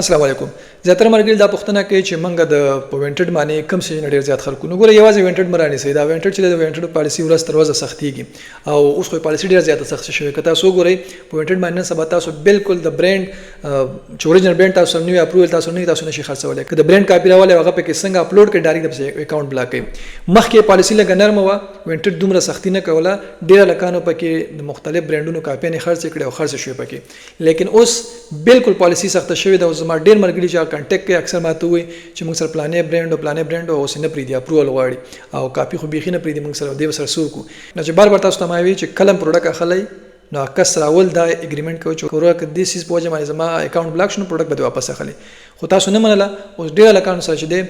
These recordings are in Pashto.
السلام علیکم. زیاتره ملګري دا پوښتنه کوي چې موږ د په وینټډ باندې کم څه ډیر زیات خلکو نو ګوره، یوازې وینټډ مرانی سي. دا وینټډ چې د وینټډ پالیسي ورځ تر ورځې سختيږي او اوس خو پالیسي ډیره زیاته سخت شوې. که تاسو وګورئ، په وینټډ باندې نن سبا تاسو بالکل د برند چې اوریجنل برند تاسو سره نیو، اپروول تاسو نه، تاسو نشي خرڅولای. که د برند کاپي راولې، هغه پکې څنګه اپلوډ کړي، ډایرکټ د اکاونټ بلاک کوي. مخکې پالیسي لږه نرمه وه، وینټډ دومره سختي نه کوله، ډیر لکانو پکې د مختلف برندونو کاپیانې خرڅ کړي او خرڅ شوې پکې. لیکن اوس بالکل پالیسي سخته شوې ده. زما ډیر ملګري چې کانټیکټ کوي، اکثر ماته وایي چې موږ سره پلانې برند او پلانې برند او اوس نه پریدي، اپروول غواړي او کاپي خو بیخي نه پریدي موږ سره، دی سره سوکو. نو چې بار بار تاسو ته ما وی چې کلم پروډکټ اخلي، نو کس راول دا اګریمنت کوي چې وروره، که دې څیز په وجه باندې زما اکاونټ بلاک شنو، پروډکټ به واپس اخلي. خو تاسو نه منله. اوس ډیر لکانو سره چې دی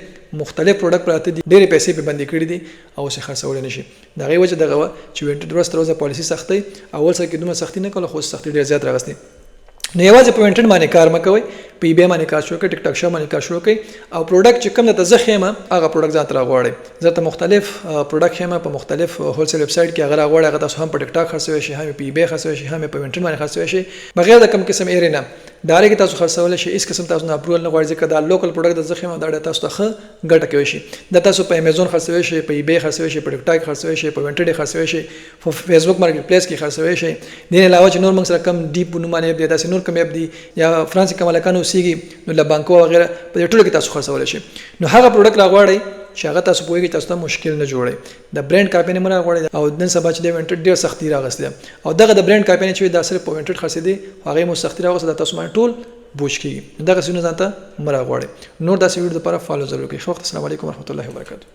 مختلف پروډکټ پراته دي، ډېرې پیسې په بندې کړې دي او اوس یې خرڅولی نه شي. د هغې وجه دغه وه چې وینټډ ورځ تر ورځه پالیسي سختي، اول سر کې دومره سختي نه کوله، خو اوس سختي ډېره زیات راغستې. نو یوازې په وینټډ باندې کار مه کوئ، په ای بی باندې کار شروع کړئ، ټیک ټاک شو باندې کار شروع کړئ او پروډکټ چې کوم درته زه ښیم، هغه پروډکټ ځان ته راغواړئ. زه ته مختلف پروډکټ ښیم په مختلف هولسیل ویب سایټ کې، هغه راغواړئ. هغه تاسو هم په ټیک ټاک خرڅوی شئ، هم په ای بی خرڅوی شئ، هم په وینټډ باندې خرڅوی شئ، بغیر د کوم قسم ایرې نه. ډایرکټ تاسو خرڅولی شئ، هیڅ قسم تاسو نه اپروول نه غواړي، ځکه دا لوکل پروډکټ د زه ښیم، دا ډېر تاسو ته ښه ګټه کوي شي. دا تاسو په امیزون خرڅوی شئ، په ای بی خرڅوی شئ، په ټیک ټاک خرڅوی شئ، په وینټډ خرڅوی شئ، په فیسبوک مارکیټ پلیس کې خرڅوی شئ. دې نه علاوه چې نور موږ سره کم ډیپ نوم باندې دی، داسې نور کوم اپ دي یا فرانس کې کوم هلکان اوسېږي، نو له بانکو وغیره، په دې ټولو کې تاسو خرڅولی شئ. نو هغه پروډکټ راغواړئ چې هغه تاسو پوهېږئ تاسو ته مشکل نه جوړوي. د برند کاپي نه مه راغواړئ. او نن سبا چې د وینټډ ډېر سختي راغستې ده او دغه د برند کاپي نه چې دا صرف په وینټډ خرڅېدې، خو هغې مو سختي راغسته، دا تاسو باندې ټول بوج کېږي. نو دغه څیزونه ځان ته مه راغواړئ. نور داسې ویډیو لپاره فالو ضرور کړئ. ښه وخت. السلام علیکم ورحمت الله وبرکاته.